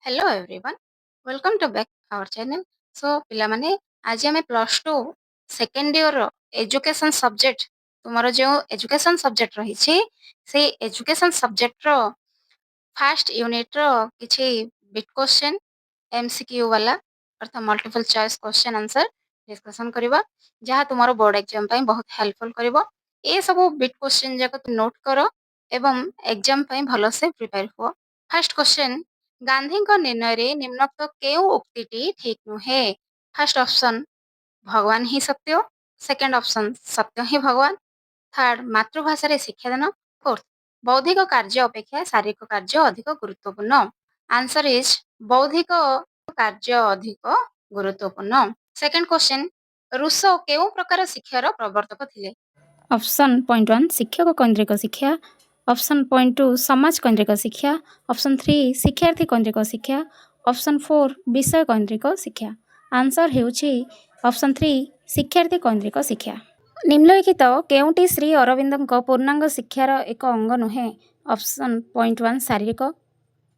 Hello everyone, welcome to back our channel. So ପିଲାମାନେ, ଆଜି ଆମେ plus 2 second year education subject, ତୁମର ଯେଉଁ ଏଜୁକେସନ୍ ସବଜେକ୍ଟ ରହିଛି, ସେଇ ଏଜୁକେସନ୍ ସବଜେକ୍ଟର ଫାଷ୍ଟ ୟୁନିଟ୍ର କିଛି ବିଟ୍ କ୍ୱେଶ୍ଚନ୍, ଏମସିକ୍ୟୁ ବାଲା, ଅର୍ଥାତ୍ multiple choice question answer discussion କରିବା, ଯାହା ତୁମର ବୋର୍ଡ ଏକ୍ଜାମ ପାଇଁ ବହୁତ ହେଲ୍ପଫୁଲ୍ କରିବ। ଏସବୁ ବିଟ୍ କ୍ୱେଶ୍ଚନ୍ ଯାକ ନୋଟ୍ କର ଏବଂ ଏକ୍ଜାମ ପାଇଁ ଭଲସେ ପ୍ରିପେୟାର ହୁଅ। ଫାଷ୍ଟ କ୍ୱେଶ୍ଚନ୍, ଗାନ୍ଧୀଙ୍କ ନିର୍ଣ୍ଣୟରେ ନିମ୍ନୋକ୍ତ କେଉଁ ଉକ୍ତିଟି ଠିକ୍ ନୁହେଁ? ଫାଷ୍ଟ ଅପସନ୍, ଭଗବାନ ହିଁ ସତ୍ୟ। ସେକେଣ୍ଡ ଅପସନ୍, ସତ୍ୟ ହିଁ ଭଗବାନ। ଥାର୍ଡ, ମାତୃଭାଷାରେ ଶିକ୍ଷାଦାନ। ଫୋର୍ଥ, ବୌଦ୍ଧିକ କାର୍ଯ୍ୟ ଅପେକ୍ଷା ଶାରୀରିକ କାର୍ଯ୍ୟ ଅଧିକ ଗୁରୁତ୍ୱପୂର୍ଣ୍ଣ। ଆନ୍ସର is ବୌଦ୍ଧିକ କାର୍ଯ୍ୟ ଅଧିକ ଗୁରୁତ୍ୱପୂର୍ଣ୍ଣ। ସେକେଣ୍ଡ କ୍ୱେଶ୍ଚନ୍, ରୁଷୋ କେଉଁ ପ୍ରକାର ଶିକ୍ଷାର ପ୍ରବର୍ତ୍ତକ ଥିଲେ? ଅପସନ୍ ପଏଣ୍ଟ ୱାନ୍, ଶିକ୍ଷକ କୈନ୍ଦ୍ରିକ ଶିକ୍ଷା। ଅପସନ୍ ପଏଣ୍ଟ ଟୁ, ସମାଜ କୈନ୍ଦ୍ରିକ ଶିକ୍ଷା। ଅପସନ୍ ଥ୍ରୀ, ଶିକ୍ଷାର୍ଥୀ କୈନ୍ଦ୍ରିକ ଶିକ୍ଷା। ଅପସନ୍ ଫୋର୍, ବିଷୟ କୈନ୍ଦ୍ରିକ ଶିକ୍ଷା। ଆନ୍ସର ହେଉଛି ଅପସନ୍ ଥ୍ରୀ, ଶିକ୍ଷାର୍ଥୀ କୈନ୍ଦ୍ରିକ ଶିକ୍ଷା। ନିମ୍ନଲିଖିତ କେଉଁଟି ଶ୍ରୀ ଅରବିନ୍ଦଙ୍କ ପୂର୍ଣ୍ଣାଙ୍ଗ ଶିକ୍ଷାର ଏକ ଅଙ୍ଗ ନୁହେଁ? ଅପସନ୍ ପଏଣ୍ଟ ୱାନ୍, ଶାରୀରିକ।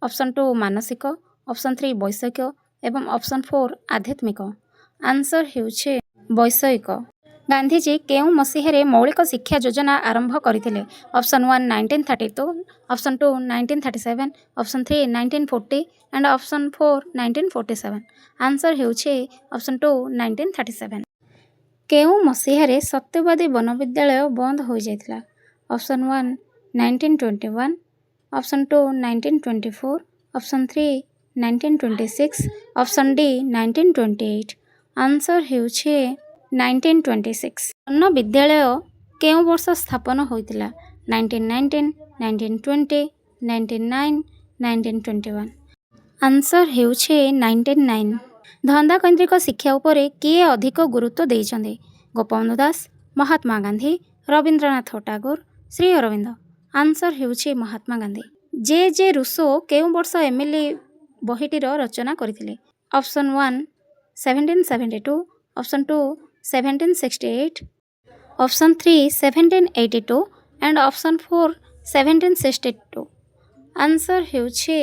ଅପସନ୍ ଟୁ, ମାନସିକ। ଅପସନ୍ ଥ୍ରୀ, ବୈଷୟିକ ଏବଂ ଅପସନ୍ ଫୋର୍, ଆଧ୍ୟାତ୍ମିକ। ଆନ୍ସର ହେଉଛି ବୈଷୟିକ। ଗାନ୍ଧିଜୀ କେଉଁ ମସିହାରେ ମୌଳିକ ଶିକ୍ଷା ଯୋଜନା ଆରମ୍ଭ କରିଥିଲେ? Option one, 1932. Option two, 1937. Option three, 1940 and option four, 1947. Answer ହେଉଛି ଅପସନ୍ ଟୁ, 1937। କେଉଁ ମସିହାରେ ସତ୍ୟବାଦୀ ବନବିଦ୍ୟାଳୟ ବନ୍ଦ ହୋଇଯାଇଥିଲା? Option one, 1921. Option two, 1924. Option three, 1926. Option D, 1928. Answer ହେଉଛି 1926। ବନ ବିଦ୍ୟାଳୟ କେଉଁ ବର୍ଷ ସ୍ଥାପନ ହୋଇଥିଲା? 1919, 1920, 1909, 1921. Answer ହେଉଛି 1909। ଧନ୍ଦା କୈନ୍ଦ୍ରିକ ଶିକ୍ଷା ଉପରେ କିଏ ଅଧିକ ଗୁରୁତ୍ୱ ଦେଇଛନ୍ତି? ଗୋପବନ୍ଧୁ ଦାସ, ମହାତ୍ମା ଗାନ୍ଧୀ, ରବୀନ୍ଦ୍ରନାଥ ଟାଗୋର, ଶ୍ରୀ ଅରବିନ୍ଦ। ଆନ୍ସର ହେଉଛି ମହାତ୍ମା ଗାନ୍ଧୀ। ଜେ ଜେ ରୁଷୋ କେଉଁ ବର୍ଷ ଏମିଲି ବହିଟିର ରଚନା କରିଥିଲେ? Option one, 1772. Option two, 1768. Option three, 1782 and option four, 1762. Answer ହେଉଛି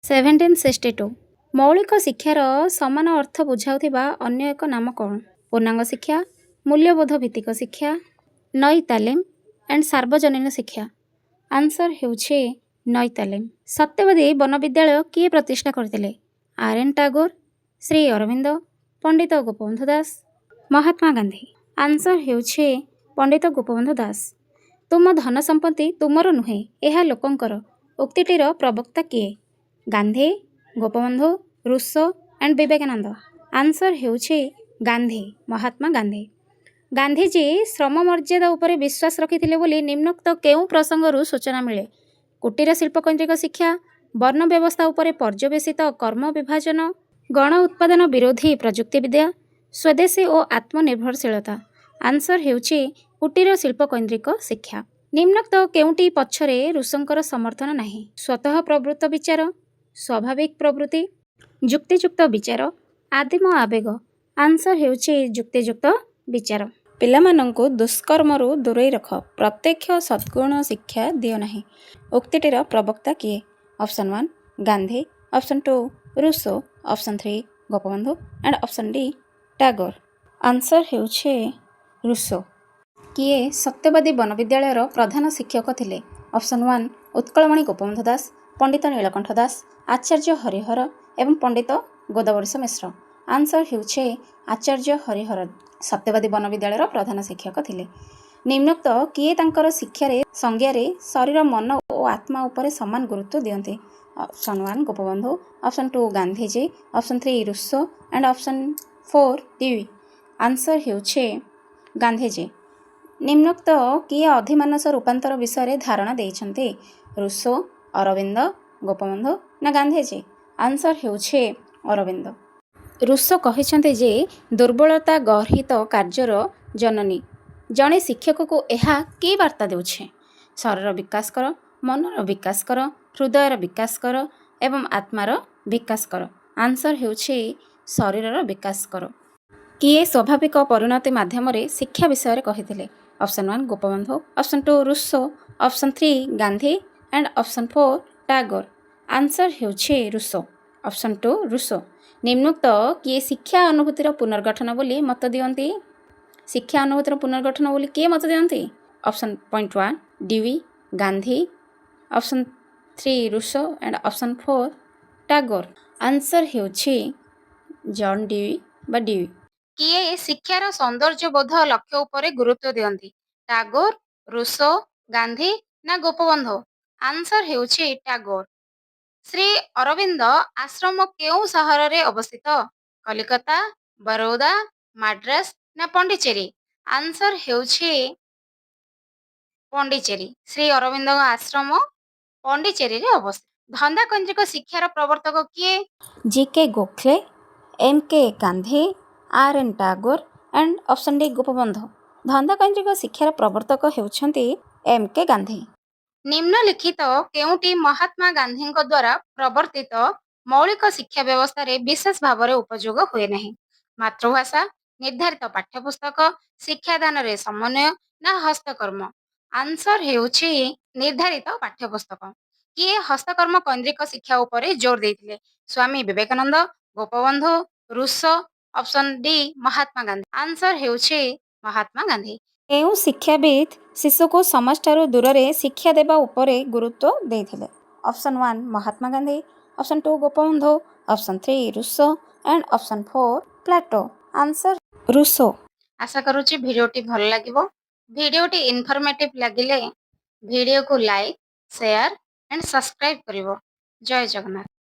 1762। ମୌଳିକ ଶିକ୍ଷାର ସମାନ ଅର୍ଥ ବୁଝାଉଥିବା ଅନ୍ୟ ଏକ ନାମ କ'ଣ? ପୂର୍ଣ୍ଣାଙ୍ଗ ଶିକ୍ଷା, ମୂଲ୍ୟବୋଧ ଭିତ୍ତିକ ଶିକ୍ଷା, ନଇ ତାଲିମ ଆଣ୍ଡ ସାର୍ବଜନୀନ ଶିକ୍ଷା। ଆନ୍ସର ହେଉଛି ନଇ ତାଲିମ। ସତ୍ୟବାଦୀ ବନବିଦ୍ୟାଳୟ କିଏ ପ୍ରତିଷ୍ଠା କରିଥିଲେ? R N Tagore, Shri Arvind, Pandit Gopabandhu Das, Mahatma Gandhi. Answer ହେଉଛି ପଣ୍ଡିତ ଗୋପବନ୍ଧୁ ଦାସ। ତୁମ ଧନ ସମ୍ପତ୍ତି ତୁମର ନୁହେଁ, ଏହା ଲୋକଙ୍କର, ଉକ୍ତିଟିର ପ୍ରବକ୍ତା କିଏ? ଗାନ୍ଧୀ, ଗୋପବନ୍ଧୁ, ରୁଷୋ ଆଣ୍ଡ ବିବେକାନନ୍ଦ। ଆନ୍ସର ହେଉଛି ଗାନ୍ଧୀ, ମହାତ୍ମା ଗାନ୍ଧୀ। ଗାନ୍ଧିଜୀ ଶ୍ରମ ମର୍ଯ୍ୟାଦା ଉପରେ ବିଶ୍ୱାସ ରଖିଥିଲେ ବୋଲି ନିମ୍ନୋକ୍ତ କେଉଁ ପ୍ରସଙ୍ଗରୁ ସୂଚନା ମିଳେ? କୁଟୀର ଶିଳ୍ପ କୈନ୍ଦ୍ରିକ ଶିକ୍ଷା, ବର୍ଣ୍ଣ ବ୍ୟବସ୍ଥା ଉପରେ ପର୍ଯ୍ୟବେସିତ କର୍ମ ବିଭାଜନ, ଗଣ ଉତ୍ପାଦନ ବିରୋଧୀ ପ୍ରଯୁକ୍ତିବିଦ୍ୟା, ସ୍ୱଦେଶୀ ଓ ଆତ୍ମନିର୍ଭରଶୀଳତା। ଆନ୍ସର ହେଉଛି କୁଟୀର ଶିଳ୍ପ କୈନ୍ଦ୍ରିକ ଶିକ୍ଷା। ନିମ୍ନୋକ୍ତ କେଉଁଟି ପଛରେ ରୁଷୋଙ୍କର ସମର୍ଥନ ନାହିଁ? ସ୍ୱତଃ ପ୍ରବୃତ୍ତ ବିଚାର, ସ୍ୱାଭାବିକ ପ୍ରବୃତ୍ତି, ଯୁକ୍ତିଯୁକ୍ତ ବିଚାର, ଆଦିମ ଆବେଗ। ଆନ୍ସର ହେଉଛି ଯୁକ୍ତିଯୁକ୍ତ ବିଚାର। ପିଲାମାନଙ୍କୁ ଦୁଷ୍କର୍ମରୁ ଦୂରେଇ ରଖ, ପ୍ରତ୍ୟକ୍ଷ ସଦ୍ଗୁଣ ଶିକ୍ଷା ଦିଅ ନାହିଁ, ଉକ୍ତିଟିର ପ୍ରବକ୍ତା କିଏ? Option one, Gandhi. Option two, Rousseau. Option three, Gopabandhu and option D, Tagore. Answer ହେଉଛି ରୁଷୋ। କିଏ ସତ୍ୟବାଦୀ ବନବିଦ୍ୟାଳୟର ପ୍ରଧାନ ଶିକ୍ଷକ ଥିଲେ? ଅପସନ୍ ୱାନ୍, ଉତ୍କଳମଣି ଗୋପବନ୍ଧୁ ଦାସ, ପଣ୍ଡିତ ନୀଳକଣ୍ଠ ଦାସ, ଆଚାର୍ଯ୍ୟ ହରିହର ଏବଂ ପଣ୍ଡିତ ଗୋଦାବରୀଶ ମିଶ୍ର। ଆନ୍ସର ହେଉଛି ଆଚାର୍ଯ୍ୟ ହରିହର ସତ୍ୟବାଦୀ ବନବିଦ୍ୟାଳୟର ପ୍ରଧାନ ଶିକ୍ଷକ ଥିଲେ। ନିମ୍ନୋକ୍ତ କିଏ ତାଙ୍କର ଶିକ୍ଷାରେ ସଂଜ୍ଞାରେ ଶରୀର, ମନ ଓ ଆତ୍ମା ଉପରେ ସମାନ ଗୁରୁତ୍ୱ ଦିଅନ୍ତି? Option one, Gopabandhu. Option two, Gandhiji. Option three, Rousseau and option four, Dewey. Answer ହେଉଛି ଗାନ୍ଧିଜୀ। ନିମ୍ନୋକ୍ତ କିଏ ଅଧିମାନସ ରୂପାନ୍ତର ବିଷୟରେ ଧାରଣା ଦେଇଛନ୍ତି? ରୁଷୋ, ଅରବିନ୍ଦ, ଗୋପବନ୍ଧୁ ନା ଗାନ୍ଧିଜୀ? ଆନ୍ସର ହେଉଛି ଅରବିନ୍ଦ। ରୁଷୋ କହିଛନ୍ତି ଯେ ଦୁର୍ବଳତା ଗର୍ହିତ କାର୍ଯ୍ୟର ଜନନୀ। ଜଣେ ଶିକ୍ଷକକୁ ଏହା କି ବାର୍ତ୍ତା ଦେଉଛି? ଶରୀରର ବିକାଶ କର, ମନର ବିକାଶ କର, ହୃଦୟର ବିକାଶ କର ଏବଂ ଆତ୍ମାର ବିକାଶ କର। ଆନ୍ସର ହେଉଛି ଶରୀରର ବିକାଶ କର। କିଏ ସ୍ୱାଭାବିକ ପରିଣତି ମାଧ୍ୟମରେ ଶିକ୍ଷା ବିଷୟରେ କହିଥିଲେ? Option one, Gopabandhu. Option two, Rousseau. Option three, Gandhi and option four, Tagore. Answer ହେଉଛି ରୁଷୋ। Option two, Rousseau. ନିମ୍ନୋକ୍ତ କିଏ ଶିକ୍ଷା ଅନୁଭୂତିର ପୁନର୍ଗଠନ ବୋଲି ମତ ଦିଅନ୍ତି? ଶିକ୍ଷା ଅନୁଭୂତିର ପୁନର୍ଗଠନ ବୋଲି କିଏ ମତ ଦିଅନ୍ତି? Option point one, Dewey, Gandhi, option three, Rousseau and option four, Tagore. Answer ହେଉଛି ଜନ୍ ଡିୱି ବା ଡିୱି। କିଏ ଶିକ୍ଷାର ସୌନ୍ଦର୍ଯ୍ୟବୋଧ ଲକ୍ଷ୍ୟ ଉପରେ ଗୁରୁତ୍ୱ ଦିଅନ୍ତି? ଟାଗୋର, ରୁଷୋ, ଗାନ୍ଧୀ ନା ଗୋପବନ୍ଧୁ? ଆନ୍ସର ହେଉଛି ଟାଗୋର। ଶ୍ରୀ ଅରବିନ୍ଦ ଆଶ୍ରମ କେଉଁ ସହରରେ ଅବସ୍ଥିତ? କଲିକତା, ବରୋଦା, ମାଡ୍ରାସ ନା ପଣ୍ଡିଚେରୀ? ଆନ୍ସର ହେଉଛି ପଣ୍ଡିଚେରୀ। ଶ୍ରୀ ଅରବିନ୍ଦଙ୍କ ଆଶ୍ରମ ପଣ୍ଡିଚେରୀରେ ଅବସ୍ଥିତ। ଧନ୍ଦା କୈନ୍ଦ୍ରିକ ଶିକ୍ଷାର ପ୍ରବର୍ତ୍ତକ କିଏ? G K Gokhale, M K Gandhi, R N Tagore and option D, Gopabandhu. ଧନ୍ଦା କୈନ୍ଦ୍ରିକ ଶିକ୍ଷାର ପ୍ରବର୍ତ୍ତକ ହେଉଛନ୍ତି ଏମ୍ କେ ଗାନ୍ଧୀ। ନିମ୍ନଲିଖିତ କେଉଁଟି ମହାତ୍ମା ଗାନ୍ଧୀଙ୍କ ଦ୍ୱାରା ପ୍ରବର୍ତ୍ତିତ ମୌଳିକ ଶିକ୍ଷା ବ୍ୟବସ୍ଥାରେ ବିଶେଷ ଭାବରେ ଉପଯୋଗ ହୁଏ ନାହିଁ? ମାତୃଭାଷା, ନିର୍ଦ୍ଧାରିତ ପାଠ୍ୟପୁସ୍ତକ, ଶିକ୍ଷାଦାନରେ ସମନ୍ୱୟ ନା ହସ୍ତକର୍ମ? ଆନ୍ସର ହେଉଛି ନିର୍ଦ୍ଧାରିତ ପାଠ୍ୟପୁସ୍ତକ। କିଏ ହସ୍ତକର୍ମ କୈନ୍ଦ୍ରିକ ଶିକ୍ଷା ଉପରେ ଜୋର ଦେଇଥିଲେ? Swami Vivekananda, Gopabandhu, Rousseau, option D, Mahatma Gandhi. Answer ହେଉଛି ମହାତ୍ମା ଗାନ୍ଧୀ। କେଉଁ ଶିକ୍ଷାବିତ୍ ଶିଶୁକୁ ସମାଜଠାରୁ ଦୂରରେ ଶିକ୍ଷା ଦେବା ଉପରେ ଗୁରୁତ୍ୱ ଦେଇଥିଲେ? Option one, Mahatma Gandhi, option two, Gopabandhu, option three, Rousseau and option four, Plato. Answer, Rousseau. ଆଶା କରୁଛି ଭିଡ଼ିଓଟି ଭଲ ଲାଗିବ। ଭିଡ଼ିଓଟି ଇନଫର୍ମେଟିଭ ଲାଗିଲେ ଭିଡ଼ିଓକୁ ଲାଇକ୍, ସେୟାର ଆଣ୍ଡ ସବସ୍କ୍ରାଇବ କରିବ। ଜୟ ଜଗନ୍ନାଥ।